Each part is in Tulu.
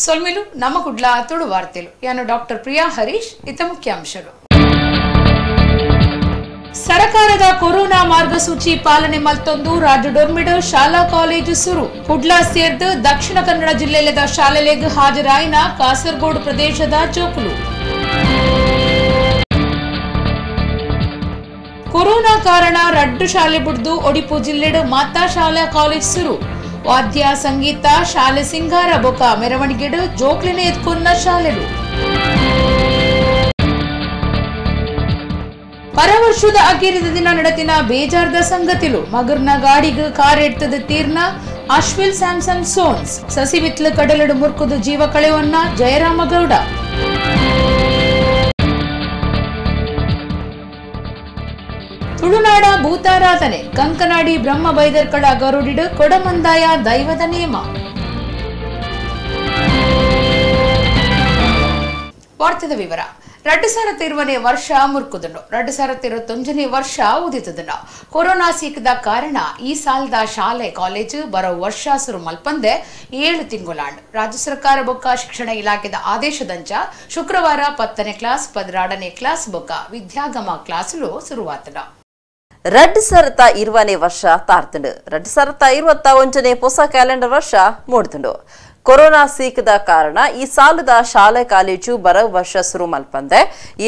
ಸೊಲ್ಮೆಲು ನಮ್ಮ ಕುಡ್ಲ ತುಳು ವಾರ್ತೆಲು. ಯಾನು ಡಾಕ್ಟರ್ ಪ್ರಿಯಾ ಹರೀಶ್. ಇತ ಮುಖ್ಯಾಂಶಗಳು. ಸರಕಾರದ ಕೊರೋನಾ ಮಾರ್ಗಸೂಚಿ ಪಾಲನೆ ಮಲ್ತೊಂದು ರಾಜ್ಯಡೊರ್ಮಿಡು ಶಾಲಾ ಕಾಲೇಜು ಸುರು. ಕುಡ್ಲ ಸೇರ್ದು ದಕ್ಷಿಣ ಕನ್ನಡ ಜಿಲ್ಲೆದ ಶಾಲೆಲೆಗ್ ಹಾಜರಾಯಿನ ಕಾಸರಗೋಡು ಪ್ರದೇಶದ ಜೋಕುಲು. ಕೊರೋನಾ ಕಾರಣ ರಡ್ಡು ಶಾಲೆ ಬುಡ್ದು ಒಡಿಪು ಜಿಲ್ಲೆಡು ಮಾತಾ ಶಾಲಾ ಕಾಲೇಜ್ ಸುರು. ವಾದ್ಯ ಸಂಗೀತ ಶಾಲೆ ಸಿಂಗಾರ ಬೊಕ ಮೆರವಣಿಗೆಡು ಜೋಕ್ಲಿನ ಎತ್ಕೊನ್ನ ಶಾಲೆಲು. ಪರವರ್ಷದ ಅಕೇರಿದ ದಿನ ನಡತಿನ ಬೇಜಾರ್ದ ಸಂಗತಿಲು. ಮಗರ್ನ ಗಾಡಿಗೆ ಕಾರ್ ಎಡ್ತದ ತೀರ್ನ ಅಶ್ವಿಲ್ ಸ್ಯಾಮ್ಸನ್ ಸೋನ್ಸ್. ಸಸಿಬಿತ್ಲು ಕಡಲಡು ಮುರ್ಕುದು ಜೀವ ಕಳೆವನ್ನ ಜಯರಾಮಗೌಡ. ತುಳುನಾಡ ಭೂತಾರಾಧನೆ ಕಂಕನಾಡಿ ಬ್ರಹ್ಮ ಬೈದರ್ಕಳ ಗರುಡಿಡು ಕೊಡಮಂದಾಯ ದೈವದ ನೇಮ. ವಾರ್ತೆದ ವಿವರ. 2020ನೇ ವರ್ಷ ಮುರ್ಕುದನು, 2021ನೇ ವರ್ಷ ಉದಿತದನು. ಕೊರೋನಾ ಸೀಕದ ಕಾರಣ ಈ ಸಾಲದ ಶಾಲೆ ಕಾಲೇಜು ಬರೋ ವರ್ಷ ಸುರು ಮಲ್ಪಂದೆ 7 ತಿಂಗುಲಾಂಡ್. ರಾಜ್ಯ ಸರ್ಕಾರ ಬೊಕ್ಕ ಶಿಕ್ಷಣ ಇಲಾಖೆದ ಆದೇಶದಂಚ ಶುಕ್ರವಾರ 10ನೇ ಕ್ಲಾಸ್ 12ನೇ ಕ್ಲಾಸ್ ಬೊಕ್ಕ ವಿದ್ಯಾಗಮ ಕ್ಲಾಸುಲು ಶುರುವಾತನ. 2020ನೇ ವರ್ಷ ತಾರ್ತುಂಡು. 2021ನೇ ಹೊಸ ಕ್ಯಾಲೆಂಡರ್ ವರ್ಷ ಮೂಡ್ತುಂಡು. ಕೊರೋನಾ ಸೀಕದ ಕಾರಣ ಈ ಸಾಲದ ಶಾಲೆ ಕಾಲೇಜು ಬರ ವರ್ಷ ಸುರು ಮಲ್ಪಂದೆ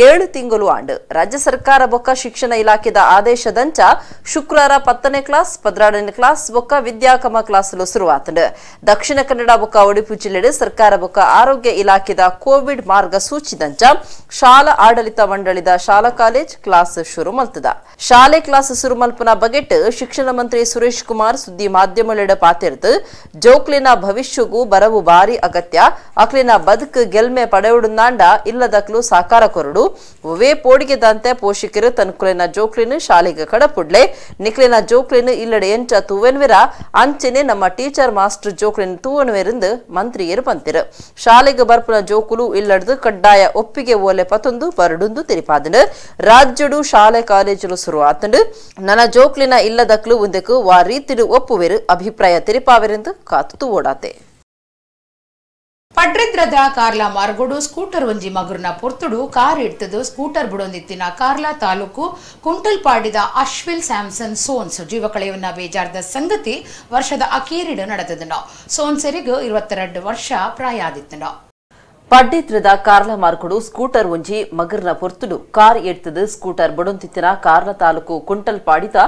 7 ತಿಂಗಳು ಆಂಡು. ರಾಜ್ಯ ಸರ್ಕಾರ ಬೊಕ್ಕ ಶಿಕ್ಷಣ ಇಲಾಖೆದ ಆದೇಶದಂಚ ಶುಕ್ರವಾರ 10ನೇ ಕ್ಲಾಸ್ 12ನೇ ಕ್ಲಾಸ್ ಬೊಕ್ಕ ವಿದ್ಯಾಕಮ ಕ್ಲಾಸುಲು ಶುರುವಾತಂಡು. ದಕ್ಷಿಣ ಕನ್ನಡ ಬೊಕ್ಕ ಉಡುಪಿ ಜಿಲ್ಲೆಡು ಸರ್ಕಾರ ಬೊಕ್ಕ ಆರೋಗ್ಯ ಇಲಾಖೆದ ಕೋವಿಡ್ ಮಾರ್ಗಸೂಚಿದಂಚ ಶಾಲಾ ಆಡಳಿತ ಮಂಡಳಿದ ಶಾಲಾ ಕಾಲೇಜ್ ಕ್ಲಾಸ್ ಶುರು ಮಲ್ತದ. ಶಾಲೆ ಕ್ಲಾಸ್ ಶುರು ಮಲ್ಪನ ಬಗೆಟ್ ಶಿಕ್ಷಣ ಮಂತ್ರಿ ಸುರೇಶ್ ಕುಮಾರ್ ಸುದ್ದಿ ಮಾಧ್ಯಮಲೆಡ ಪಾತೆರ್ದು ಜೋಕ್ಲಿನ ಭವಿಷ್ಯಗೂ ಬಾರಿ ಅಗತ್ಯ, ಅಕ್ಲಿನ ಬದುಕು ಗೆಲ್ಮೆ ಪಡೆಯುಡಾಂಡ ಇಲ್ಲದಕ್ಲು ಸಾಕಾರ ಕೊರಡು ಒವೇ ಪೋಡಿಗೆದಂತೆ ಪೋಷಕರು ತನ್ಕುಲಿನ ಜೋಕ್ಲಿನ ಶಾಲೆಗೆ ಕಡಪುಡ್ಲೆ ನಿಕ್ಲಿನ ಜೋಕ್ಲಿನ ಇಲ್ಲಡೆ ಎಂಚ ತೂವೆನ್ವಿರ ಅಂಚೆನೆ ನಮ್ಮ ಟೀಚರ್ ಮಾಸ್ಟರ್ ಜೋಕ್ಲಿನ ತೂವನ್ವಿರಂದು ಮಂತ್ರಿಯರು ಬಂತಿರು. ಶಾಲೆಗೆ ಬರ್ಪುನ ಜೋಕುಲು ಇಲ್ಲಡ್ದು ಕಡ್ಡಾಯ ಒಪ್ಪಿಗೆ ಓಲೆ ಪತೊಂದು ಬರಡುಂದು ತೆರಿಪಾದನು. ರಾಜ್ಯಡು ಶಾಲೆ ಕಾಲೇಜುಲು ಶುರುವಾತಂಡು ನನ್ನ ಜೋಕ್ಲಿನ ಇಲ್ಲದಕ್ಲು ಒಂದಕ್ಕೂ ವಾ ರೀತಿಡು ಒಪ್ಪುವೆರು ಅಭಿಪ್ರಾಯ ತೆರಿಪಾವೆರೆಂದು ಕಾತು ತೂವೋಡಾತೆ. ಪಡ್ರೆದ್ರದ ಕಾರ್ಲಾ ಮಾರ್ಗೋಡು ಸ್ಕೂಟರ್ ಒಂಜಿ ಮಗುರ್ನ ಪೊರ್ತುಡು ಕಾರ್ ಇಡ್ತದು ಸ್ಕೂಟರ್ ಬುಡೊಂದಿತ್ತಿನ ಕಾರ್ಲಾ ತಾಲೂಕು ಕುಂಟಲ್ಪಾಡಿದ ಅಶ್ವಿಲ್ ಸ್ಯಾಮ್ಸನ್ ಸೋನ್ಸ್ ಜೀವ ಕಳೆಯುವನ್ನ ಬೇಜಾರ್ದ ಸಂಗತಿ ವರ್ಷದ ಅಕೇರಿಡು ನಡೆದದನು. ಸೋನ್ಸರಿಗೂ 22 ವರ್ಷ ಪ್ರಾಯ ಆದಿತ್ತನು. ಪಡ್ಡೆತ್ರದ ಕಾರ್ಲ ಮಾರ್ಗೋಡು ಸ್ಕೂಟರ್ ಒಂಜಿ ಮಗರ್ನ ಪೊರ್ತುಡು ಕಾರ್ ಎಡ್ತದು ಸ್ಕೂಟರ್ ಬುಡೊಂದಿತ್ತಿನ ಕಾರ್ಲ ತಾಲೂಕು ಕುಂಟಲ್ಪಾಡಿದ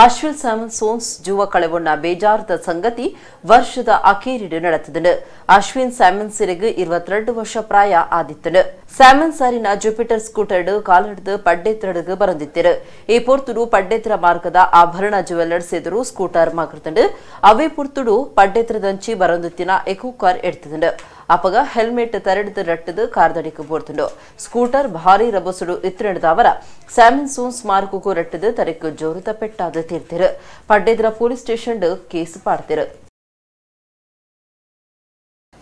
ಅಶ್ವಿಲ್ ಸ್ಯಾಮನ್ ಸೋನ್ಸ್ ಜೀವ ಕಳೆವೊಣ್ಣ ಬೇಜಾರದ ಸಂಗತಿ ವರ್ಷದ ಅಕೇರಿಡು ನಡೆತದನು. ಅಶ್ವಿನ್ ಸ್ಯಾಮನ್ ಸಿರಿಗ್ 22 ವರ್ಷ ಪ್ರಾಯ ಆದಿತ್ತನು. ಸ್ಯಾಮನ್ ಸಾರಿನ ಜುಪಿಟರ್ ಸ್ಕೂಟರ್ ಕಾಲಡ್ದು ಪಡ್ಡೆತ್ರಡ್ಗ್ ಬರಂದಿತ್ತಿರು. ಈ ಪೊರ್ತುಡು ಪಡ್ಡೆತ್ರ ಮಾರ್ಗದ ಆಭರಣ ಜುವೆಲ್ಲರ್ಸ್ ಎದುರು ಸ್ಕೂಟರ್ ಮಗರ್ತಂಡು. ಅವೇ ಪೊರ್ತುಡು ಪಡ್ಡೆತ್ರದಂಚಿ ಬರಂದಿತ್ತಿನ ಎಕೋ ಕಾರ್ ಎಡ್ತದಂಡು. ಅಪಗ ಹೆಲ್ಮೆಟ್ ತರಡ್ದು ರಟ್ಟದು ಕಾರ್ದಡಿக்கு ಬೋರ್ತುಂಡು. ಸ್ಕೂಟರ್ ಭಾರಿ ರಬಸುಡು ಇತ್ತಿನದವರ ಸ್ಯಾಮನ್ ಸೋನ್ಸ್ ಮಾರ್ಗಕ್ಕೂ ರಟ್ಟದು ತರಕು ಜೋರುದ ಪೆಟ್ಟಾದ ತೀರ್ತಿರು. ಪಡ್ಡೆದ್ರ police station case ಪಾಡ್ತಿರು.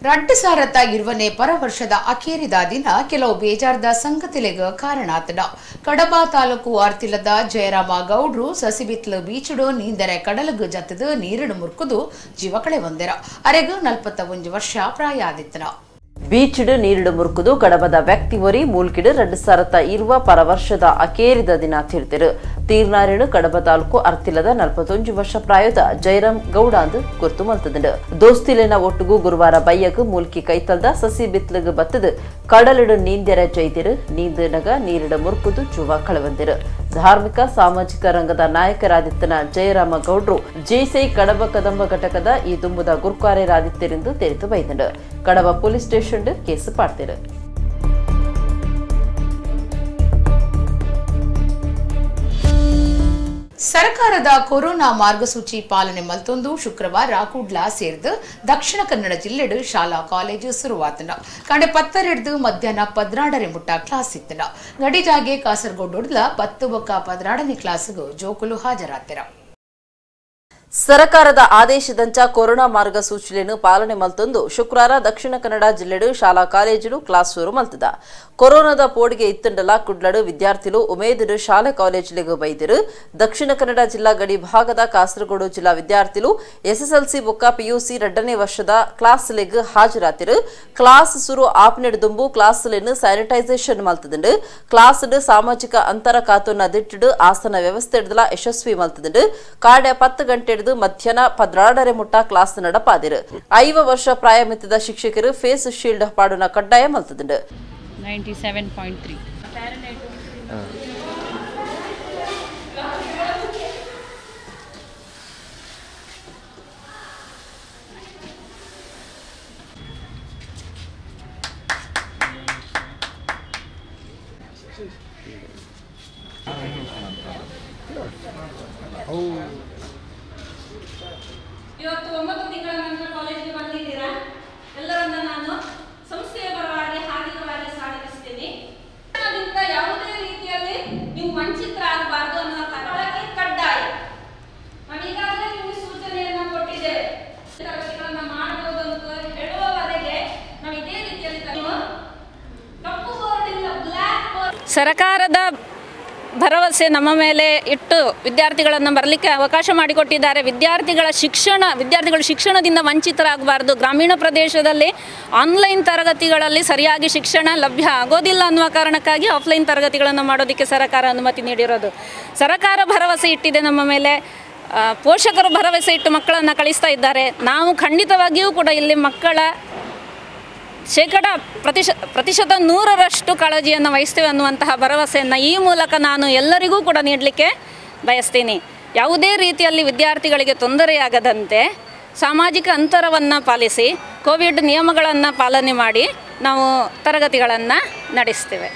2020ನೇ ಪರ ವರ್ಷದ ಅಖೇರಿದ ದಿನ ಕೆಲವು ಬೇಜಾರ್ದ ಸಂಗತಿಲೆಗ್ ಕಾರಣ ಆತನ. ಕಡಬ ತಾಲೂಕು ಆರ್ತಿಲದ ಜಯರಾಮ ಗೌಡ್ರು ಸಸಿಬಿತ್ಲು ಬೀಚುಡು ನೀಂದರೆ ಕಡಲಗು ಜತ್ತದು ನೀರಡು ಮುರ್ಕುದು ಜೀವ ಕಳೆ ಒಂದೆರ. ಅರೆಗು 41 ವರ್ಷ ಪ್ರಾಯ ಆದಿತ್ತನ. ಬೀಚಿಡು ನೀರಿಡು ಮುರುಕುದು ಕಡಬದ ವ್ಯಕ್ತಿ ಒರಿ ಮೂಲ್ಕಿಡು 2020 ಪರ ವರ್ಷದ ಅಕೇರಿದ ದಿನ ತೀರ್ತಿರು. ತೀರ್ನಾರೇಣು ಕಡಬ ತಾಲೂಕು ಅರ್ತಿಲದ 41 ವರ್ಷ ಪ್ರಾಯದ ಜಯರಾಮ್ ಗೌಡ ಅಂದು ಗುರ್ತು ಮಲ್ತದಂಡು. ದೋಸ್ತಿಲೆನ ಒಟ್ಟುಗು ಗುರುವಾರ ಬಯ್ಯಗು ಮೂಲ್ಕಿ ಕೈತಲ್ದ ಸಸಿ ಬಿತ್ಲಗು ಬತ್ತದು ಕಡಲಿಡು ನೀಂದೆರ ಜೈತಿರು. ನೀಂದನಗ ನೀರಿಡು ಮುರುಕುದು ಜುವ ಕಳವಂದಿರು. ಧಾರ್ಮಿಕ ಸಾಮಾಜಿಕ ರಂಗದ ನಾಯಕರಾದಿತ್ತನ ಜಯರಾಮ ಗೌಡ್ರು ಜೇಸೈ ಕಡಬ ಕದಂಬ ಘಟಕದ ಈ ದುಂಬುದ ಗುರ್ಕಾರೆರಾದಿತ್ತೆರೆಂದು ತೆರೆದು ಬೈದಂಡು. Kadaba police station case ಪಾಡ್ತಿರು. ಸರ್ಕಾರದ ಕೊರೋನಾ ಮಾರ್ಗಸೂಚಿ ಪಾಲನೆ ಮಲ್ತೊಂದು ಶುಕ್ರವಾರ ಕುಡ್ಲ ಸೇರ್ದು ದಕ್ಷಿಣ ಕನ್ನಡ ಜಿಲ್ಲೆಡು ಶಾಲಾ ಕಾಲೇಜು ಶುರುವಾತನ. ಕಂಡೆ 10 ಮಧ್ಯಾಹ್ನ 12 ಮುಟ್ಟ ಕ್ಲಾಸ್ ಇತ್ತನ. ಗಡಿಜಾಗೆ ಕಾಸರಗೋಡುಡ್ಲ 10 ಬೊಕ್ಕ 12ನೇ ಕ್ಲಾಸ್ಗೂ ಜೋಕುಲು ಹಾಜರಾತಿರ. ಸರಕಾರದ ಆದೇಶದಂಚ ಕೊರೋನಾ ಮಾರ್ಗಸೂಚಿಯನ್ನು ಪಾಲನೆ ಮಲ್ತೊಂದು ಶುಕ್ರವಾರ ದಕ್ಷಿಣ ಕನ್ನಡ ಜಿಲ್ಲೆಡು ಶಾಲಾ ಕಾಲೇಜುಲು ಕ್ಲಾಸ್ ಶುರು ಮಲ್ತದ. ಕೊರೋನಾದ ಪೋಡಿಗೆ ಇತ್ತಂಡಲ ಕುಡ್ಲಡು ವಿದ್ಯಾರ್ಥಿಲು ಉಮೇದಿರು ಶಾಲೆ ಕಾಲೇಜುಲಿಗೆ ಬೈದಿರು. ದಕ್ಷಿಣ ಕನ್ನಡ ಜಿಲ್ಲಾ ಗಡಿ ಭಾಗದ ಕಾಸರಗೋಡು ಜಿಲ್ಲಾ ವಿದ್ಯಾರ್ಥಿಲು ಎಸ್ಎಸ್ಎಲ್ಸಿ ಬೊಕ್ಕ ಪಿಯುಸಿ 2ನೇ ವರ್ಷದ ಕ್ಲಾಸ್ಲೆಗ್ ಹಾಜರಾತಿರು. ಕ್ಲಾಸ್ ಸುರು ಆಪ್ನೆಡ್ದುಂಬು ಕ್ಲಾಸ್ಲೆನ್ ಸ್ಯಾನಿಟೈಸೇಷನ್ ಮಲ್ತದಂಡು. ಕ್ಲಾಸ್ ಸಾಮಾಜಿಕ ಅಂತರ ಕಾತುನ ದಿಟ್ಟಿಡು ಆಸನ ವ್ಯವಸ್ಥೆ ಯಶಸ್ವಿ ಮಲ್ತದಂಡು. ಕಾಡೆ 10 ಗಂಟೆ ಮಧ್ಯಾಹ್ನ 12:30 ಮುಟ್ಟ ಕ್ಲಾಸ್ ನಡಪಾದಿರು. 5 ವರ್ಷ ಪ್ರಾಯಮಿತಿದ ಶಿಕ್ಷಕರು ಫೇಸ್ ಶೀಲ್ಡ್ ಪಾಡುನ ಕಡ್ಡಾಯ ಮಲ್ತದಂಡು. 97.3 ಇವತ್ತು 9 ತಿಂಗಳ ನಂತರ ಕಾಲೇಜಿಗೆ ಬಂದಿದ್ದೀರಾ. ಎಲ್ಲರನ್ನ ನಾನು ಸಂಸ್ಥೆಯ ಪರವಾಗಿ ಹಾರ್ದಿಕವಾಗಿ ಸ್ವಾಗತಿಸ್ತೇನೆ. ಅದರಿಂದ ಯಾವುದೇ ರೀತಿಯಲ್ಲಿ ನೀವು ವಂಚಿತರಾಗಬಾರದು ಅನ್ನೋ ಕಾರಣಕ್ಕೆ ಕಡ್ಡಾಯ ನಾವು ಈಗಾಗಲೇ ನಿಮಗೆ ಸೂಚನೆಯನ್ನು ಕೊಟ್ಟಿದ್ದೇವೆ. ತರಗತಿಗಳನ್ನ ಮಾಡಬಹುದು ಅಂತ ಹೇಳುವವರೆಗೆ ನಾವು ಇದೇ ರೀತಿಯಲ್ಲಿ ಕಪ್ಪು ಬೋರ್ಡ್ ಇಲ್ಲ, ಬ್ಲ್ಯಾಕ್ ಬೋರ್ಡ್. ಸರ್ಕಾರದ ಭರವಸೆ ನಮ್ಮ ಮೇಲೆ ಇಟ್ಟು ವಿದ್ಯಾರ್ಥಿಗಳನ್ನು ಬರಲಿಕ್ಕೆ ಅವಕಾಶ ಮಾಡಿಕೊಟ್ಟಿದ್ದಾರೆ. ವಿದ್ಯಾರ್ಥಿಗಳು ಶಿಕ್ಷಣದಿಂದ ವಂಚಿತರಾಗಬಾರ್ದು. ಗ್ರಾಮೀಣ ಪ್ರದೇಶದಲ್ಲಿ ಆನ್ಲೈನ್ ತರಗತಿಗಳಲ್ಲಿ ಸರಿಯಾಗಿ ಶಿಕ್ಷಣ ಲಭ್ಯ ಆಗೋದಿಲ್ಲ ಅನ್ನುವ ಕಾರಣಕ್ಕಾಗಿ ಆಫ್ಲೈನ್ ತರಗತಿಗಳನ್ನು ಮಾಡೋದಕ್ಕೆ ಸರ್ಕಾರ ಅನುಮತಿ ನೀಡಿರೋದು. ಸರ್ಕಾರ ಭರವಸೆ ಇಟ್ಟಿದೆ ನಮ್ಮ ಮೇಲೆ, ಪೋಷಕರು ಭರವಸೆ ಇಟ್ಟು ಮಕ್ಕಳನ್ನು ಕಳಿಸ್ತಾ ಇದ್ದಾರೆ. ನಾವು ಖಂಡಿತವಾಗಿಯೂ ಕೂಡ ಇಲ್ಲಿ ಮಕ್ಕಳ 100% ಕಾಳಜಿಯನ್ನು ವಹಿಸ್ತೇವೆ ಅನ್ನುವಂತಹ ಭರವಸೆಯನ್ನು ಈ ಮೂಲಕ ನಾನು ಎಲ್ಲರಿಗೂ ಕೂಡ ನೀಡಲಿಕ್ಕೆ ಬಯಸ್ತೀನಿ. ಯಾವುದೇ ರೀತಿಯಲ್ಲಿ ವಿದ್ಯಾರ್ಥಿಗಳಿಗೆ ತೊಂದರೆಯಾಗದಂತೆ ಸಾಮಾಜಿಕ ಅಂತರವನ್ನು ಪಾಲಿಸಿ ಕೋವಿಡ್ ನಿಯಮಗಳನ್ನು ಪಾಲನೆ ಮಾಡಿ ನಾವು ತರಗತಿಗಳನ್ನು ನಡೆಸ್ತೇವೆ.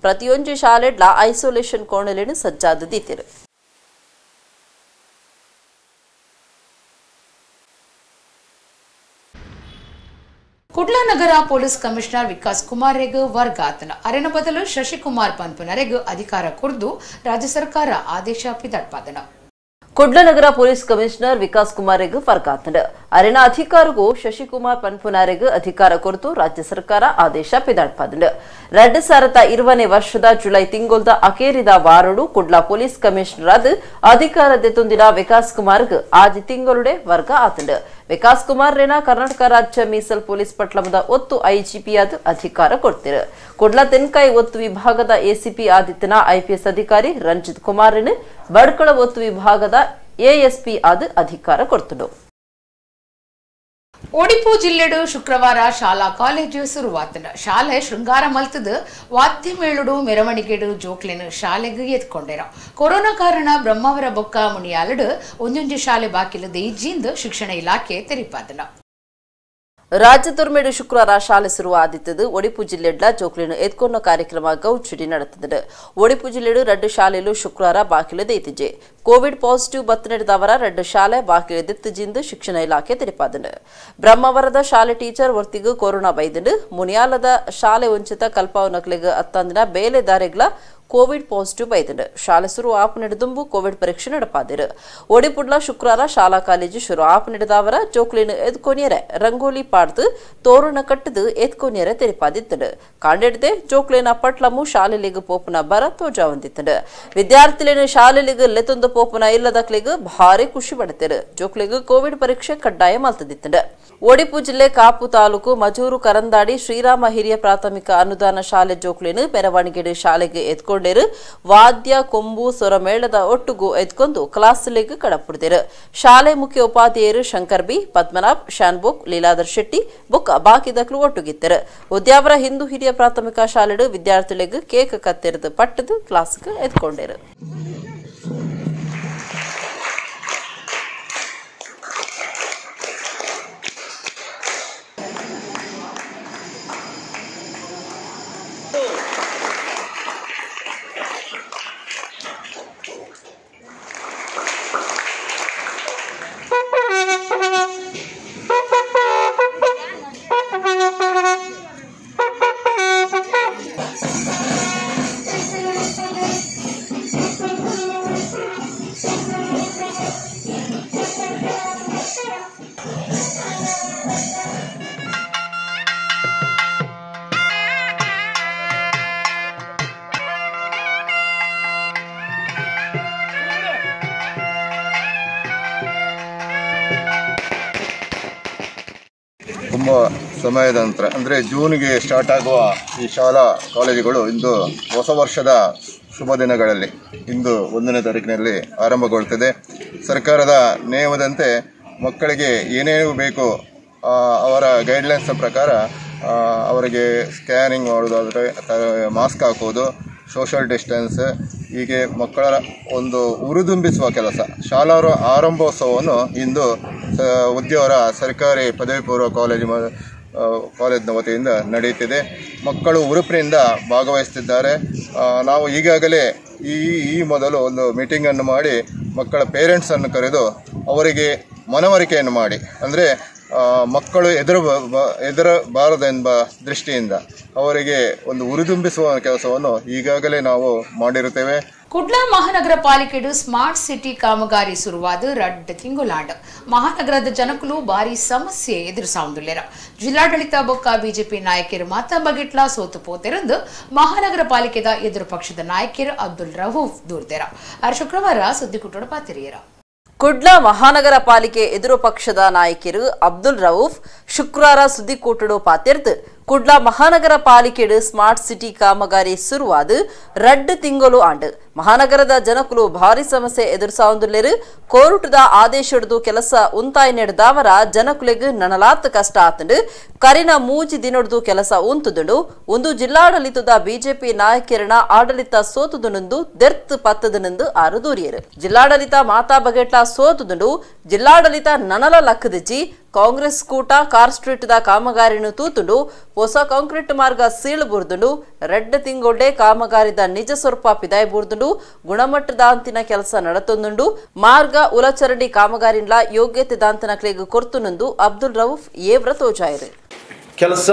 ಪ್ರತಿಯೊಂದು ಶಾಲೆಡ್ಲ ಐಸೋಲೇಷನ್ ಕೋಣೆಯನ್ನು ಸಜ್ಜಾದ. ಕುಡ್ಲ ನಗರ ಪೊಲೀಸ್ ಕಮಿಷನರ್ ವಿಕಾಸ್ ಕುಮಾರ್ ರೆಗ್ ವರ್ಗಾತನ ಅರೆನ ಬದಲು ಶಶಿಕುಮಾರ್ ಪನ್ಪನರೆಗ್ ಅಧಿಕಾರ ಕುರಿತು ರಾಜ್ಯ ಸರ್ಕಾರ ಆದೇಶ ಪಿದಡ್ಪಾದನ. ಕುಡ್ಲ ನಗರ ಪೊಲೀಸ್ ಕಮಿಷನರ್ ವಿಕಾಸ್ ಕುಮಾರ್ ರೆಗ್ ವರ್ಗಾತನ ಅರೆನ ಅಧಿಕಾರಗೂ ಶಶಿಕುಮಾರ್ ಪನ್ಪುನಾರೆಗ್ ಅಧಿಕಾರ ಕುರಿತು ರಾಜ್ಯ ಸರ್ಕಾರ ಆದೇಶ ಪಿದಡ್ಪಾದನ. 2020ನೇ ವರ್ಷದ ಜುಲೈ ತಿಂಗೊಲ್ದ ಅಕೇರಿದ ವಾರಡು ಕುಡ್ಲ ಪೊಲೀಸ್ ಕಮಿಷನರ್ ಆದ ಅಧಿಕಾರ ದೆತೊಂದಿನ ವಿಕಾಸ್ ಕುಮಾರ್ಗ್ ಆಜಿ ತಿಂಗಳುಡೆ ವರ್ಗ ಆತಂಡ. ವಿಕಾಸ್ ಕುಮಾರ್ ರೇನಾ ಕರ್ನಾಟಕ ರಾಜ್ಯ ಮೀಸಲ್ ಪೊಲೀಸ್ ಪಟ್ಲಮದ ಒತ್ತು ಐಜಿಪಿ ಆದ ಅಧಿಕಾರ ಕೊಡ್ತಿರು. ಕುಡ್ಲ ತೆನ್ಕಾಯಿ ಒತ್ತು ವಿಭಾಗದ ಎಸಿಪಿ ಆದಿತ್ಯನ ಐಪಿಎಸ್ ಅಧಿಕಾರಿ ರಂಜಿತ್ ಕುಮಾರ್ ರೇನು ಬಡ್ಕಳ ಒತ್ತು ವಿಭಾಗದ ಎಎಸ್ಪಿ ಆದ ಅಧಿಕಾರ ಕೊಡ್ತನು. ಒಡಿಪು ಜಿಲ್ಲೆಡು ಶುಕ್ರವಾರ ಶಾಲಾ ಕಾಲೇಜು ಶುರುವಾತನ. ಶಾಲೆ ಶೃಂಗಾರ ಮಲ್ತದ ವಾದ್ಯ ಮೇಳುಡು ಮೆರವಣಿಗೆಡು ಜೋಕ್ಲೆನು ಶಾಲೆಗೆ ಎತ್ಕೊಂಡೇರ. ಕೊರೋನಾ ಕಾರಣ ಬ್ರಹ್ಮಾವರ ಬೊಕ್ಕ ಮುನಿಯಾಲಡು ಒಂದೊಂದು ಶಾಲೆ ಬಾಕಿಲದ ಇಜ್ಜಿಂದ ಶಿಕ್ಷಣ ಇಲಾಖೆ ತೆರಿಪಾದನ. ರಾಜ್ಯದೊರ್ಮೆಡು ಶುಕ್ರವಾರ ಶಾಲೆ ಶುರು ಆದಿತ್ತದು ಒಡಿಪು ಜಿಲ್ಲೆಡ್ಲ ಜೋಕ್ಲಿನ ಎತ್ಕೊನ್ನ ಕಾರ್ಯಕ್ರಮ ಗೌಚಿಡಿ ನಡೆತದು. ಒಡಿಪು ಜಿಲ್ಲೆಡು 2 ಶಾಲೆಲು ಶುಕ್ರವಾರ ಬಾಕಿಲು ದೈತಿಜೆ. ಕೋವಿಡ್ ಪಾಸಿಟಿವ್ ಬತ್ತು ನಡೆದವರ 2 ಶಾಲೆ ಬಾಕಿಲು ದಿತ್ತಜಿಂದು ಶಿಕ್ಷಣ ಇಲಾಖೆ ತೆರಿಪಾದನು. ಬ್ರಹ್ಮಾವರದ ಶಾಲೆ ಟೀಚರ್ ವರ್ತಿಗೂ ಕೊರೋನಾ ಬೈದನು. ಮುನಿಯಾಲದ ಶಾಲೆ ವಂಚಿತ ಕಲ್ಪಾವನಕ್ಲಿಗ ಅತ್ತಂದಿನ ಬೇಲೆದಾರೆಗ್ಲ ಕೋವಿಡ್ ಪಾಸಿಟಿವ್ ಬೈದನು. ಶಾಲೆ ಶುರು ಆಪ್ ನಡೆದುಂಬು ಕೋವಿಡ್ ಪರೀಕ್ಷೆ ನಡಪಾದಿರು. ಒಡಿಪುಡ್ಲ ಶುಕ್ರವಾರ ಶಾಲಾ ಕಾಲೇಜು ಶುರು ಆಪ್ ನಡೆದವರ ಜೋಕ್ಲಿನ ಎದ್ಕೊನಿಯರೆ ರಂಗೋಲಿ ಪಾಡ್ದು ತೋರಣ ಕಟ್ಟದು ಎದ್ಕೊನಿಯರೆ ತೆರಿಪಾದಿತ್ತನು. ಕಾಂಡೆಡ್ದೆ ಜೋಕ್ಲಿನ ಪಟ್ಲಮು ಶಾಲೆಲಿಗ ಪೋಪುನ ಬರ ತೋಜಾವಂದಿತ್ತನು. ವಿದ್ಯಾರ್ಥಿಲೇನು ಶಾಲೆಲಿಗ ಲೆತೊಂದು ಪೋಪುನ ಇಲ್ಲದಕ್ಲಿಗ ಭಾರಿ ಖುಷಿ ಪಡ್ತಿರು. ಜೋಕ್ಲಿಗ ಕೋವಿಡ್ ಪರೀಕ್ಷೆ ಕಡ್ಡಾಯ ಮಲ್ತದಿತ್ತನು. ಒಡಿಪು ಜಿಲ್ಲೆ ಕಾಪು ತಾಲೂಕು ಮಜೂರು ಕರಂದಾಡಿ ಶ್ರೀರಾಮ ಹಿರಿಯ ಪ್ರಾಥಮಿಕ ಅನುದಾನ ಶಾಲೆ ಜೋಕ್ಲಿನ ಮೆರವಣಿಗೆ ಶಾಲೆಗೆ ಎತ್ಕೊಂಡೇರು. ವಾದ್ಯ ಕೊಂಬು ಸೊರಮೇಳದ ಒಟ್ಟುಗು ಎತ್ಕೊಂಡು ಕ್ಲಾಸ್ಲಿಗೆ ಕಡಪುಡ್ದಿರು. ಶಾಲೆ ಮುಖ್ಯ ಉಪಾಧ್ಯಾಯರು ಶಂಕರ್ ಬಿ, ಪದ್ಮನಾಭ್, ಶಾನ್ಬುಕ್, ಲೀಲಾಧರ್ ಶೆಟ್ಟಿ ಬುಕ್ ಬಾಕಿದಕ್ಲು ಒಟ್ಟುಗಿತ್ತರು. ಉದ್ಯಾವರ ಹಿಂದೂ ಹಿರಿಯ ಪ್ರಾಥಮಿಕ ಶಾಲೆಡು ವಿದ್ಯಾರ್ಥಿಗಳಿಗೆ ಕೇಕ್ ಕತ್ತೆರೆದು ಪಟ್ಟದು ಕ್ಲಾಸ್ಗೆ ಎತ್ಕೊಂಡೇರು. Thank you. ಸಮಯದ ನಂತರ ಅಂದರೆ ಜೂನ್ಗೆ ಸ್ಟಾರ್ಟ್ ಆಗುವ ಈ ಶಾಲಾ ಕಾಲೇಜುಗಳು ಇಂದು ಹೊಸ ವರ್ಷದ ಶುಭ ದಿನಗಳಲ್ಲಿ ಇಂದು 1ನೇ ತಾರೀಕಿನಲ್ಲಿ ಆರಂಭಗೊಳ್ಳುತ್ತದೆ. ಸರ್ಕಾರದ ನಿಯಮದಂತೆ ಮಕ್ಕಳಿಗೆ ಏನೇನು ಬೇಕು ಅವರ ಗೈಡ್ಲೈನ್ಸ್ ಪ್ರಕಾರ ಅವರಿಗೆ ಸ್ಕ್ಯಾನಿಂಗ್ ಮಾಡೋದಾದರೆ, ಮಾಸ್ಕ್ ಹಾಕೋದು, ಸೋಷಿಯಲ್ ಡಿಸ್ಟೆನ್ಸ್, ಹೀಗೆ ಮಕ್ಕಳ ಒಂದು ಹುರಿದುಂಬಿಸುವ ಕೆಲಸ ಶಾಲಾ ಆರಂಭೋತ್ಸವವನ್ನು ಇಂದು ಉದ್ಯಾವರ ಸರ್ಕಾರಿ ಪದವಿ ಪೂರ್ವ ಕಾಲೇಜಿನ ವತಿಯಿಂದ ನಡೆಯುತ್ತಿದೆ. ಮಕ್ಕಳು ಹುರುಪಿನಿಂದ ಭಾಗವಹಿಸುತ್ತಿದ್ದಾರೆ. ನಾವು ಈಗಾಗಲೇ ಈ ಮೊದಲು ಒಂದು ಮೀಟಿಂಗನ್ನು ಮಾಡಿ ಮಕ್ಕಳ ಪೇರೆಂಟ್ಸನ್ನು ಕರೆದು ಅವರಿಗೆ ಮನವರಿಕೆಯನ್ನು ಮಾಡಿ, ಅಂದರೆ ಮಕ್ಕಳು ಎದುರಬಾರದೆಂಬ ದೃಷ್ಟಿಯಿಂದ ಅವರಿಗೆ ಒಂದು ಹುರಿದುಂಬಿಸುವ ಕೆಲಸವನ್ನು ಈಗಾಗಲೇ ನಾವು ಮಾಡಿರುತ್ತೇವೆ. ಕುಡ್ಲ ಮಹಾನಗರ ಪಾಲಿಕೆಡು ಸ್ಮಾರ್ಟ್ ಸಿಟಿ ಕಾಮಗಾರಿ ಶುರುವಾದ 2 ತಿಂಗುಲಾಂಡ್ ಮಹಾನಗರದ ಜನಕುಲು ಭಾರಿ ಸಮಸ್ಯೆ ಎದುರಿಸಾವುದಿಲ್ಲ. ಜಿಲ್ಲಾಡಳಿತ ಬೊಕ್ಕ ಬಿಜೆಪಿ ನಾಯಕರು ಮಾತಾ ಬಗೆಟ್ಲಾ ಸೋತು ಪೋತೆರೆಂದು ಮಹಾನಗರ ಪಾಲಿಕೆದ ಎದುರು ಪಕ್ಷದ ನಾಯಕರು ಅಬ್ದುಲ್ ರವೂಫ್ ದೂರ್ದೆರ. ಶುಕ್ರವಾರ ಸುದ್ದಿಕೂಟೋಡ ಪಾತಿರಿಯರ. ಕುಡ್ಲ ಮಹಾನಗರ ಪಾಲಿಕೆ ಎದುರು ಪಕ್ಷದ ನಾಯಕರು ಅಬ್ದುಲ್ ರವೂಫ್ ಶುಕ್ರವಾರ ಸುದ್ದಿಕೂಟಡು ಪಾತಿರ್ದು ಕುಡ್ಲ ಮಹಾನಗರ ಪಾಲಿಕೆಡು ಸ್ಮಾರ್ಟ್ ಸಿಟಿ ಕಾಮಗಾರಿ ಶುರುವಾದ 2 ತಿಂಗಳು ಆಂಡು ಮಹಾನಗರದ ಜನಕುಲು ಭಾರಿ ಸಮಸ್ಯೆ ಎದುರಿಸಾವುದಿಲ್ಲೇರು. ಕೋರ್ಟದ ಆದೇಶಡ್ದು ಕೆಲಸ ಉಂತಾಯಿ ನಡೆದವರ ಜನಕುಲೆಗ್ ನನಲಾತ್ ಕಷ್ಟ ಆತಂಡು. ಕರಿನ 3 ದಿನಡ್ದು ಕೆಲಸ ಉಂತುದುಂಡು. ಒಂದು ಜಿಲ್ಲಾಡಳಿತದ ಬಿಜೆಪಿ ನಾಯಕರನ ಆಡಳಿತ ಸೋತುದುನಂದು ದೆರ್ತ್ ಪತ್ತದನೆಂದು ಆರು ದೂರಿಯರು. ಜಿಲ್ಲಾಡಳಿತ ಮಾತಾ ಬಗೆಟ್ಲ ಸೋತುದುಂಡು. ಜಿಲ್ಲಾಡಳಿತ ನನಲ ಲಕ್ಕದಿಜ್ಜಿ. ಕಾಂಗ್ರೆಸ್ ಕೂಟ ಕಾರ್ ಸ್ಟ್ರೀಟ್ the ಕಾಮಗಾರಿನು ತೂತುಂಡು. ಹೊಸ ಕಾಂಕ್ರೀಟ್ ಮಾರ್ಗ ಸೀಳು ಬುರ್ದುಂಡು. 2 ತಿಂಗೊಳ್ಳೆ ಕಾಮಗಾರಿದ ನಿಜ ಸ್ವರೂಪ ಪಿದಾಯ್ ಬುರ್ದುಂಡು. ಗುಣಮಟ್ಟದ ಅಂತಿನ ಕೆಲಸ ನಡತೊಂದುಂಡು. ಮಾರ್ಗ ಉಲಚರಂಡಿ ಕಾಮಗಾರಿನ್ಲ ಯೋಗ್ಯತೆ ದಾಂತನಕ್ಲೆಗ್ ಕೊರ್ತುನಂದು ಅಬ್ದುಲ್ ರವೂಫ್ ಏವ್ರ ತೋಜಾಯರು. ಕೆಲಸ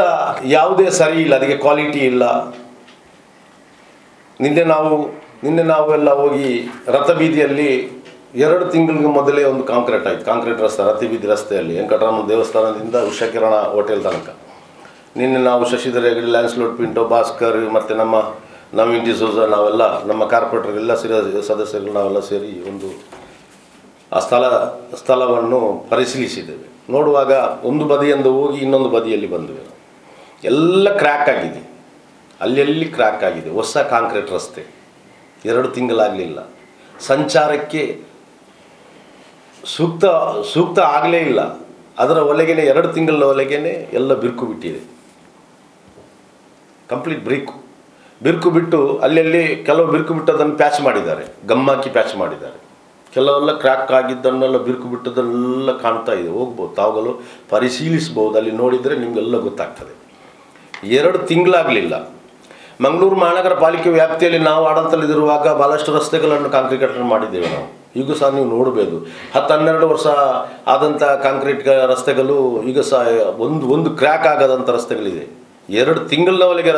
ಯಾವುದೇ ಸರಿ ಇಲ್ಲ, ಅದಕ್ಕೆ ಕ್ವಾಲಿಟಿ ಇಲ್ಲ. ನಿನ್ನೆ ನಾವೆಲ್ಲ ಹೋಗಿ ರಥಬೀದಿಯಲ್ಲಿ 2 ತಿಂಗಳಿಗೆ ಮೊದಲೇ ಒಂದು ಕಾಂಕ್ರೀಟ್ ಆಯಿತು. ಕಾಂಕ್ರೀಟ್ ರಸ್ತೆ ರಥಬೀದಿ ರಸ್ತೆಯಲ್ಲಿ ವೆಂಕಟರಾಮ ದೇವಸ್ಥಾನದಿಂದ ಉಷಾಕಿರಣ ಹೋಟೆಲ್ ತನಕ. ನಿನ್ನೆ ನಾವು ಶಶಿಧರ್ ಹೆಗಡೆ, ಲ್ಯಾನ್ಸ್ಲೋಟ್ ಪಿಂಟೋ, ಭಾಸ್ಕರ್ ಮತ್ತು ನಮ್ಮ ನವೀನ್ ಡಿಸೋಜ, ನಾವೆಲ್ಲ ನಮ್ಮ ಕಾರ್ಪೊರೇಟರ್ಗೆಲ್ಲ ಸದಸ್ಯರು ನಾವೆಲ್ಲ ಸೇರಿ ಒಂದು ಆ ಸ್ಥಳವನ್ನು ಪರಿಶೀಲಿಸಿದ್ದೇವೆ. ನೋಡುವಾಗ ಒಂದು ಬದಿಯಿಂದ ಹೋಗಿ ಇನ್ನೊಂದು ಬದಿಯಲ್ಲಿ ಬಂದ್ವಿ. ಎಲ್ಲ ಕ್ರ್ಯಾಕ್ ಆಗಿದೆ, ಅಲ್ಲೆಲ್ಲಿ ಕ್ರ್ಯಾಕ್ ಆಗಿದೆ. ಹೊಸ ಕಾಂಕ್ರೀಟ್ ರಸ್ತೆ 2 ತಿಂಗಳಾಗಲಿಲ್ಲ, ಸಂಚಾರಕ್ಕೆ ಸೂಕ್ತ ಆಗಲೇ ಇಲ್ಲ. ಅದರ ಒಳಗೇನೆ 2 ತಿಂಗಳ ಒಳಗೇನೆ ಎಲ್ಲ ಬಿರುಕು ಬಿಟ್ಟಿದೆ, ಕಂಪ್ಲೀಟ್ ಬಿರುಕು ಬಿಟ್ಟು ಅಲ್ಲೆಲ್ಲಿ ಕೆಲವು ಬಿರುಕು ಬಿಟ್ಟು ಅದನ್ನು ಪ್ಯಾಚ್ ಮಾಡಿದ್ದಾರೆ, ಗಮ್ಮಾಕಿ ಪ್ಯಾಚ್ ಮಾಡಿದ್ದಾರೆ. ಕೆಲವೆಲ್ಲ ಕ್ರ್ಯಾಕ್ ಆಗಿದ್ದನ್ನೆಲ್ಲ ಬಿರುಕು ಬಿಟ್ಟದನ್ನೆಲ್ಲ ಕಾಣ್ತಾ ಇದೆ. ಹೋಗ್ಬೋದು, ತಾವುಗಳು ಪರಿಶೀಲಿಸ್ಬೋದು, ಅಲ್ಲಿ ನೋಡಿದರೆ ನಿಮಗೆಲ್ಲ ಗೊತ್ತಾಗ್ತದೆ. 2 ತಿಂಗಳಾಗಲಿಲ್ಲ. ಮಂಗಳೂರು ಮಹಾನಗರ ಪಾಲಿಕೆ ವ್ಯಾಪ್ತಿಯಲ್ಲಿ ನಾವು ಆಡಳಿತದಲ್ಲಿರುವಾಗ ಭಾಳಷ್ಟು ರಸ್ತೆಗಳನ್ನು ಕಾಂಕ್ರೀಟೀಕರಣ ಮಾಡಿದ್ದೇವೆ ನಾವು. ಈಗ ಸಹ ನೀವು ನೋಡಬಹುದು, 10-12 ವರ್ಷ ಆದಂಥ ಕಾಂಕ್ರೀಟ್ ರಸ್ತೆಗಳು ಈಗ ಸಹ ಒಂದು ಕ್ರ್ಯಾಕ್ ಆಗದಂಥ ರಸ್ತೆಗಳಿದೆ. 2 ತಿಂಗಳವರೆಗೆ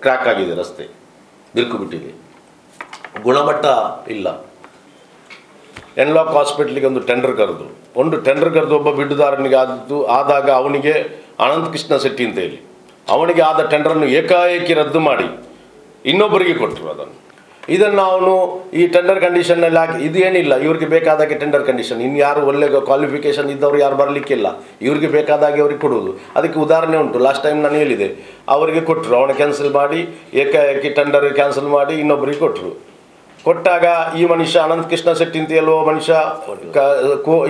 ಕ್ರ್ಯಾಕ್ ಆಗಿದೆ ರಸ್ತೆ, ಬಿರುಕು ಬಿಟ್ಟಿದೆ, ಗುಣಮಟ್ಟ ಇಲ್ಲ. ಎನ್ಲಾಕ್ ಹಾಸ್ಪಿಟ್ಲಿಗೆ ಒಂದು ಟೆಂಡರ್ ಕರೆದು, ಒಬ್ಬ ಬಿಡ್ಡುದಾರನಿಗೆ ಆದಾಗ ಅವನಿಗೆ ಅನಂತ ಕೃಷ್ಣ ಶೆಟ್ಟಿ ಅಂತ ಹೇಳಿ ಅವನಿಗೆ ಆದ ಟೆಂಡರನ್ನು ಏಕಾಏಕಿ ರದ್ದು ಮಾಡಿ ಇನ್ನೊಬ್ಬರಿಗೆ ಕೊಟ್ಟರು ಅದನ್ನು. ಇದನ್ನು ಅವನು ಈ ಟೆಂಡರ್ ಕಂಡೀಷನ್ನಲ್ಲಿ ಹಾಕಿ, ಇದು ಏನಿಲ್ಲ, ಇವ್ರಿಗೆ ಬೇಕಾದಾಗೆ ಟೆಂಡರ್ ಕಂಡೀಷನ್, ಇನ್ನು ಯಾರು ಒಳ್ಳೆ ಕ್ವಾಲಿಫಿಕೇಷನ್ ಇದ್ದವರು ಯಾರು ಬರಲಿಕ್ಕಿಲ್ಲ, ಇವ್ರಿಗೆ ಬೇಕಾದಾಗೆ ಅವ್ರಿಗೆ ಕೊಡುವುದು. ಅದಕ್ಕೆ ಉದಾಹರಣೆ ಉಂಟು, ಲಾಸ್ಟ್ ಟೈಮ್ ನಾನು ಹೇಳಿದೆ, ಅವರಿಗೆ ಕೊಟ್ಟರು, ಅವನು ಕ್ಯಾನ್ಸಲ್ ಮಾಡಿ ಏಕಾಏಕಿ ಟೆಂಡರ್ ಕ್ಯಾನ್ಸಲ್ ಮಾಡಿ ಇನ್ನೊಬ್ಬರಿಗೆ ಕೊಟ್ಟರು. ಕೊಟ್ಟಾಗ ಈ ಮನುಷ್ಯ ಅನಂತ ಕೃಷ್ಣ ಶೆಟ್ಟಿ ಅಂತ ಹೇಳುವ ಮನುಷ್ಯ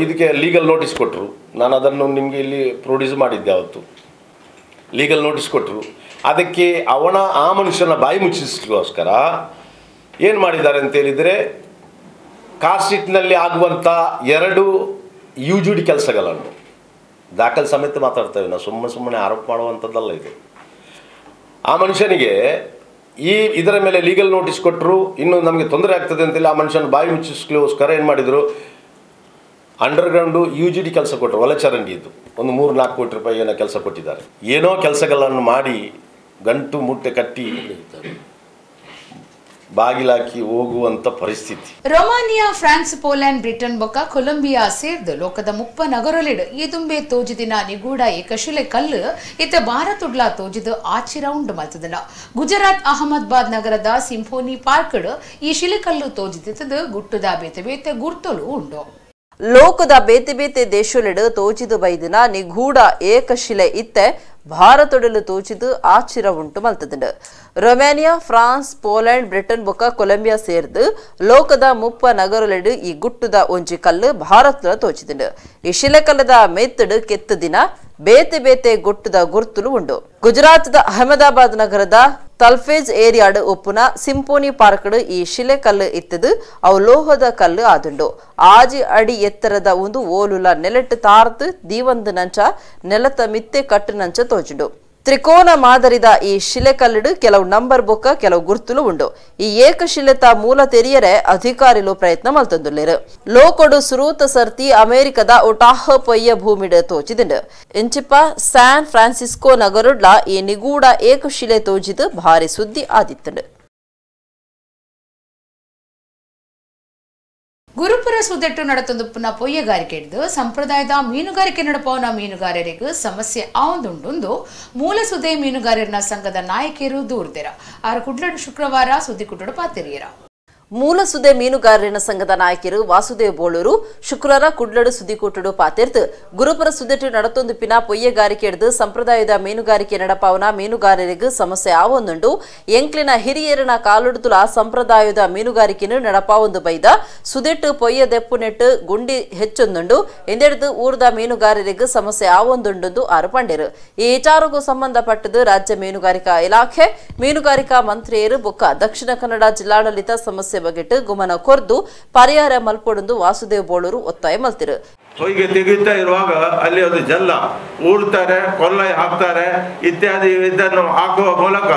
ಇದಕ್ಕೆ ಲೀಗಲ್ ನೋಟಿಸ್ ಕೊಟ್ಟರು. ನಾನು ಅದನ್ನು ನಿಮಗೆ ಇಲ್ಲಿ ಪ್ರೊಡ್ಯೂಸ್ ಮಾಡಿದ್ದೆ ಅವತ್ತು. ಲೀಗಲ್ ನೋಟಿಸ್ ಕೊಟ್ಟರು. ಅದಕ್ಕೆ ಅವನ ಆ ಮನುಷ್ಯನ ಬಾಯಿ ಮುಚ್ಚಿಸ್ಲಿಕ್ಕೋಸ್ಕರ ಏನು ಮಾಡಿದ್ದಾರೆ ಅಂತೇಳಿದರೆ, ಕಾರ್ ಸ್ಟ್ರೀಟ್ನಲ್ಲಿ ಆಗುವಂಥ 2 UGD ಕೆಲಸಗಳನ್ನು ದಾಖಲೆ ಸಮೇತ ಮಾತಾಡ್ತೇವೆ ನಾವು, ಸುಮ್ಮನೆ ಆರೋಪ ಮಾಡುವಂಥದ್ದಲ್ಲ ಇದು. ಆ ಮನುಷ್ಯನಿಗೆ ಇದರ ಮೇಲೆ ಲೀಗಲ್ ನೋಟಿಸ್ ಕೊಟ್ಟರು, ಇನ್ನು ನಮಗೆ ತೊಂದರೆ ಆಗ್ತದೆ ಅಂತೇಳಿ ಆ ಮನುಷ್ಯನ ಬಾಯಿ ಮುಚ್ಚಿಸ್ಲಿಕ್ಕೋಸ್ಕರ ಏನು ಮಾಡಿದರು, ಅಂಡರ್ಗ್ರೌಂಡು UGD ಕೆಲಸ ಕೊಟ್ಟರು, ಒಳಚರಂಡಿ ಇದ್ದು ಒಂದು 3-4 ಕೋಟಿ ರೂಪಾಯಿ ಏನೋ ಕೆಲಸ ಕೊಟ್ಟಿದ್ದಾರೆ. ಏನೋ ಕೆಲಸಗಳನ್ನು ಮಾಡಿ ಗಂಟು ಮುಟ್ಟೆ ಕಟ್ಟಿ ಬಾಗಿಲಾಕಿ ಹೋಗುವಂತ ಪರಿಸ್ಥಿತಿ. Romania, France, Poland, Britain ಬೊಕ್ಕ ಕೊಲಂಬಿಯಾ ಸೇರ್ದು ಲೋಕದ 30 ನಗರಲಿಡ್ ಈ ದುಂಬೆ ತೋಜಿದಿನ ನಿಗೂಢ ಏಕಶಿಲೆ ಕಲ್ಲು ಇತ್ತ ಭಾರತುಡ್ಲಾ ತೋಜಿದು ಆಚಿ ರೌಂಡ್ ಮಲ್ತದನ. ಗುಜರಾತ್ ಅಹಮದಾಬಾದ್ ನಗರದ ಸಿಂಫೋನಿ ಪಾರ್ಕ್ ಈ ಶಿಲೆಕಲ್ಲು ತೋಜಿದಿತ್ತದು ಗುಟ್ಟುದ ಬೇತೆ ಬೇತೆ ಗುರ್ತಲು ಉಂಡು. ಲೋಕದ ಬೇತೆ ಬೇತೆ ದೇಶಲಿಡ್ ತೋಜಿದು ಬೈದಿನ ನಿಗೂಢ ಏಕಶಿಲೆ ಇತ್ತೆ ಭಾರತೊಡಲು ತೋಚಿದು ಆಚಿರ ಉಂಟು ಮಲ್ತದುಂಡು. ರೊಮೇನಿಯಾ, ಫ್ರಾನ್ಸ್, ಪೋಲೆಂಡ್, ಬ್ರಿಟನ್ ಬೊಕ್ಕ ಕೊಲಂಬಿಯಾ ಸೇರ್ದು ಲೋಕದ ಮುಪ್ಪ ನಗರಲೆಡು ಈ ಗುಟ್ಟುದ ಒಂಜಿ ಕಲ್ಲು ಭಾರತದ ತೋಚಿದುಂಡು. ಈ ಶಿಲೆಕಲ್ಲದ ಮೆತ್ತಡು ಕೆತ್ತು ದಿನ ಬೇತೆ ಬೇತೆ ಗುಟ್ಟುದ ಗುರ್ತುಲು ಉಂಡು. ಗುಜರಾತ್ದ ಅಹಮದಾಬಾದ್ ನಗರದ ತಲ್ಫೇಜ್ ಏರಿಯಾಡು ಉಪ್ಪುನ ಸಿಂಪೋನಿ ಪಾರ್ಕ್ಡ್ ಈ ಶಿಲೆ ಕಲ್ಲು ಇತ್ತದು. ಅವು ಲೋಹದ ಕಲ್ಲು ಆದುಂಡು. 6 ಅಡಿ ಎತ್ತರದ ಒಂದು ಓಲುಲ ನೆಲೆಟ್ಟು ತಾರ್ತು ದೀವಂದು ನಂಚ ನೆಲತ ಮಿತ್ತೆ ಕಟ್ಟು ನಂಚ ತೋಜುಂಡು. ತ್ರಿಕೋನ ಮಾದರಿದ ಈ ಶಿಲೆಕಲ್ಲುಡು ಕೆಲವು ನಂಬರ್ ಬೊಕ್ಕ ಕೆಲವು ಗುರ್ತುಲು ಉಂಡು. ಈ ಏಕಶಿಲೆತ ಮೂಲ ತೆರಿಯರೆ ಅಧಿಕಾರಿಲು ಪ್ರಯತ್ನ ಮಲ್ತೊಂದುಲ್ಲೆರ್. ಲೋಕೊಡು ಸುರೂತ ಸರ್ತಿ ಅಮೆರಿಕದ ಒಟಾಹ ಪೊಯ್ಯ ಭೂಮಿಡ್ ತೋಚಿದುಂಡು. ಇಂಚಿಪ ಸ್ಯಾನ್ ಫ್ರಾನ್ಸಿಸ್ಕೋ ನಗರುಡ್ಲ ಈ ನಿಗೂಢ ಏಕಶಿಲೆ ತೋಜಿದು ಭಾರಿ ಸುದ್ದಿ ಆದಿತ್ತುಂಡು. ಗುರುಪುರ ಸುದೆಟ್ಟು ನಡತೊಂದುಪ್ಪುನ ಪೊಯ್ಯಗಾರಿಕೆ ಹಿಡಿದು ಸಂಪ್ರದಾಯದ ಮೀನುಗಾರಿಕೆ ನಡಪವನ ಮೀನುಗಾರರಿಗೆ ಸಮಸ್ಯೆ ಆವಂದುಂಡು ಮೂಲ ಸುದೆ ಮೀನುಗಾರರ ಸಂಘದ ನಾಯಕಿಯರು ದೂರ್ದೆರ. ಆರು ಕುಡ್ಲಡು ಶುಕ್ರವಾರ ಸುದ್ದಿಕುಟ್ಟಡು ಪಾತಿರಿಯರ. ಮೂಲ ಸುದೆ ಮೀನುಗಾರರ ಸಂಘದ ನಾಯಕರು ವಾಸುದೇವ್ ಬೋಳೂರು ಶುಕ್ರವಾರ ಕುಡ್ಲಡು ಸುದ್ದಿಕೂಟಡು ಪಾತಿರ್ದು ಗುರುಪುರ ಸುದೆಟ್ಟು ನಡತೊಂದುಪ್ಪಿನ ಪೊಯ್ಯಗಾರಿಕೆ ಹಿಡಿದು ಸಂಪ್ರದಾಯದ ಮೀನುಗಾರಿಕೆ ನಡಪಾವನ ಮೀನುಗಾರರಿಗೆ ಸಮಸ್ಯೆ ಆವೊಂದುಂಡು. ಎಂಕ್ಲಿನ ಹಿರಿಯರನ ಕಾಲುಡುತುಲ ಸಂಪ್ರದಾಯದ ಮೀನುಗಾರಿಕೆಯನ್ನು ನಡಪಾವೊಂದು ಬೈದ ಸುದೆಟ್ಟು ಪೊಯ್ಯ ದೆಪ್ಪು ನೆಟ್ಟು ಗುಂಡಿ ಹೆಚ್ಚೊಂದುಂಡು. ಎಂದೆಡ್ದು ಊರ್ದ ಮೀನುಗಾರರಿಗೆ ಸಮಸ್ಯೆ ಆವೊಂದುಂಡು ಆರು ಪಂಡೇರು. ಈ ವಿಚಾರಕ್ಕೂ ಸಂಬಂಧಪಟ್ಟದು ರಾಜ್ಯ ಮೀನುಗಾರಿಕಾ ಇಲಾಖೆ, ಮೀನುಗಾರಿಕಾ ಮಂತ್ರಿಯರು ಬೊಕ್ಕ ದಕ್ಷಿಣ ಕನ್ನಡ ಜಿಲ್ಲಾಡಳಿತ ಸಮಸ್ಯೆ ಬಗೆಟ್ ಗುಮನ ಕೊರ್ದು ಪರಿಹಾರ ಮಲ್ಪೊಡೊಂದು ವಾಸುದೇವ್ ಬೋಳೂರು ಒತ್ತಾಯ ಮಲ್ತಿರು. ಹೊಯ್ಗೆ ತೆಗೆಯುತ್ತಾ ಇರುವಾಗ ಅಲ್ಲಿ ಒಂದು ಜಲ್ಲ ಊಡ್ತಾರೆ, ಕೊಲ್ಲ ಹಾಕ್ತಾರೆ ಇತ್ಯಾದಿ ಇದನ್ನು ಹಾಕುವ ಮೂಲಕ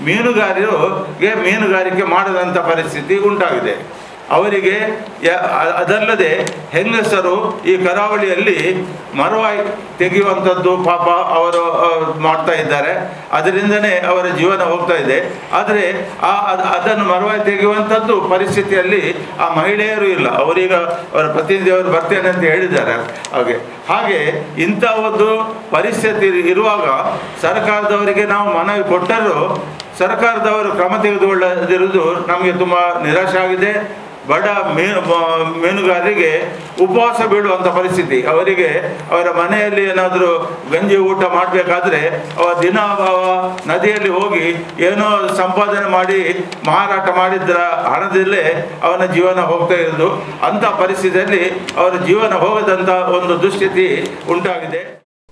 ಮೀನುಗಾರರಿಗೆ ಮೀನುಗಾರಿಕೆ ಮಾಡದಂಥ ಪರಿಸ್ಥಿತಿ ಉಂಟಾಗಿದೆ ಅವರಿಗೆ. ಅದಲ್ಲದೆ ಹೆಂಗಸರು ಈ ಕರಾವಳಿಯಲ್ಲಿ ಮರವಾಯಿ ತೆಗೆಯುವಂಥದ್ದು ಪಾಪ ಅವರು ಮಾಡ್ತಾ ಇದ್ದಾರೆ, ಅದರಿಂದನೇ ಅವರ ಜೀವನ ಹೋಗ್ತಾ ಇದೆ. ಆದರೆ ಅದನ್ನು ಮರವಾಯಿ ತೆಗೆಯುವಂಥದ್ದು ಪರಿಸ್ಥಿತಿಯಲ್ಲಿ ಆ ಮಹಿಳೆಯರು ಇಲ್ಲ. ಅವರೀಗ ಅವರ ಪ್ರತಿನಿಧಿಯವರು ಬರ್ತೇನೆ ಅಂತ ಹೇಳಿದ್ದಾರೆ. ಹಾಗೆ ಹಾಗೆ ಇಂಥ ಒಂದು ಪರಿಸ್ಥಿತಿ ಇರುವಾಗ ಸರ್ಕಾರದವರಿಗೆ ನಾವು ಮನವಿ ಕೊಟ್ಟರೂ ಸರ್ಕಾರದವರು ಕ್ರಮ ತೆಗೆದುಕೊಳ್ಳದಿರುವುದು ನಮಗೆ ತುಂಬ ನಿರಾಶೆ ಆಗಿದೆ. ಬಡ ಮೀನುಗಾರರಿಗೆ ಉಪವಾಸ ಬೀಳುವಂಥ ಪರಿಸ್ಥಿತಿ. ಅವರಿಗೆ ಅವರ ಮನೆಯಲ್ಲಿ ಏನಾದರೂ ಗಂಜಿ ಊಟ ಮಾಡಬೇಕಾದ್ರೆ ಅವ ದಿನ ನದಿಯಲ್ಲಿ ಹೋಗಿ ಏನೋ ಸಂಪಾದನೆ ಮಾಡಿ ಮಾರಾಟ ಮಾಡಿದ್ರ ಹಣದಲ್ಲೇ ಅವನ ಜೀವನ ಹೋಗ್ತಾ ಇರೋದು. ಅಂಥ ಪರಿಸ್ಥಿತಿಯಲ್ಲಿ ಅವರ ಜೀವನ ಹೋಗದಂಥ ಒಂದು ದುಸ್ಥಿತಿ ಉಂಟಾಗಿದೆ.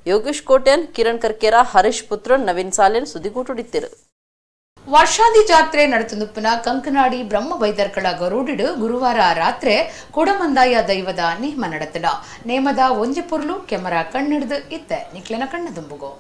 ಯೋಗೇಶ್ ಕೋಟ್ಯಾನ್, ಕಿರಣ್ ಕರ್ಕೇರಾ, ಹರೀಶ್ ಪುತ್ರನ್, ನವೀನ್ ಸಾಲೇನ್ ಸುದ್ದಿಗೂಟುಡಿತ್ತಿರು. ವರ್ಷಾದಿ ಜಾತ್ರೆ ನಡೆತುಪ್ಪನ ಕಂಕನಾಡಿ ಬ್ರಹ್ಮ ಬೈದರ್ಕಳ ಗರುಡಿಡು ಗುರುವಾರ ರಾತ್ರಿ ಕೊಡಮಂದಾಯ ದೈವದ ನೇಮ ನಡೆತನ. ನೇಮದ ಒಂಜಿ ಪೊರ್ಲು ಕೆಮರಾ ಕಣ್ಣಿಡ್ದು ಇತ್ತೆ ನಿಕ್ಲೆನ ಕಣ್ಣ ದುಂಬುಗೋ.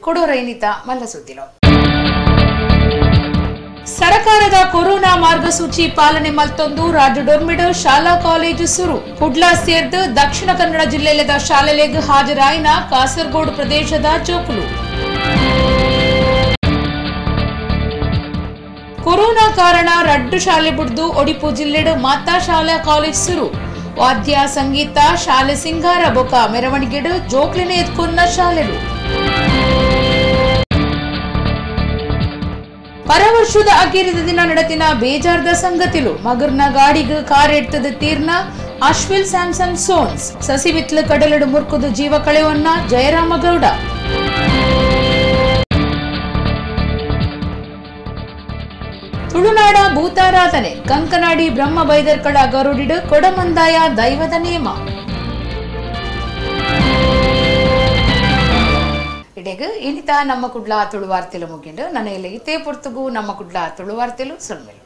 ಕೊಡೋರೈನಿತ ಮಲ್ಲಸುದ್ದಿಲು. ಸರಕಾರದ ಕೊರೋನಾ ಮಾರ್ಗಸೂಚಿ ಪಾಲನೆ ಮಲ್ತೊಂದು ರಾಜ್ಯ ಶಾಲಾ ಕಾಲೇಜು ಸುರು. ಕುಡ್ಲ ಸೇರ್ದು ದಕ್ಷಿಣ ಕನ್ನಡ ಜಿಲ್ಲೆದ ಶಾಲೆಲೆಗ್ ಹಾಜರಾಯಿನ ಕಾಸರಗೋಡು ಪ್ರದೇಶದ ಜೋಕುಲು. ಕೊರೋನಾ ಕಾರಣ ರಡ್ಡು ಶಾಲೆ ಬುಡ್ದು ಒಡಿಪು ಜಿಲ್ಲೆಡು ಮಾತಾ ಶಾಲಾ ಕಾಲೇಜ್ ಸುರು. ವಾದ್ಯ ಸಂಗೀತ ಶಾಲೆ ಸಿಂಗಾರ ಬೊಕ ಮೆರವಣಿಗೆಡು ಜೋಕ್ಲೆನೆ ಎತ್ಕೊನ್ನ ಶಾಲೆಲು. ಪರವರ್ಷದ ಅಕೇರಿದ ದಿನ ನಡತಿನ ಬೇಜಾರ್ದ ಸಂಗತಿಲು. ಮಗರ್ನ ಗಾಡಿಗ್ ಕಾರ್ ಎಡ್ತದ ತೀರ್ನ ಅಶ್ವಿಲ್ ಸ್ಯಾಮ್ಸನ್ ಸೋನ್ಸ್. ಸಸಿಬಿತ್ಲು ಕಡಲಡು ಮುರ್ಕುದು ಜೀವ ಕಳೆವನ್ನ ಜಯರಾಮಗೌಡ. ತುಳುನಾಡ ಭೂತಾರಾಧನೆ ಕಂಕನಾಡಿ ಬ್ರಹ್ಮ ಬೈದರ್ಕಳ ಗರುಡಿಡು ಕೊಡಮಂದಾಯ ದೈವದ ನೇಮ. ಇಡೆಗ್ ಇನಿತ ನಮ್ಮ ಕುಡ್ಲ ತುಳುವಾರ್ತೆಲು ಮುಗಿಂಡು. ನನ್ನ ಇಲ್ಲಿ ಇತೇ ಪೊರ್ತುಗು ನಮ್ಮ ಕುಡ್ಲ ತುಳುವಾರ್ತೆಲು ಸೊಲ್ಮೆಲು.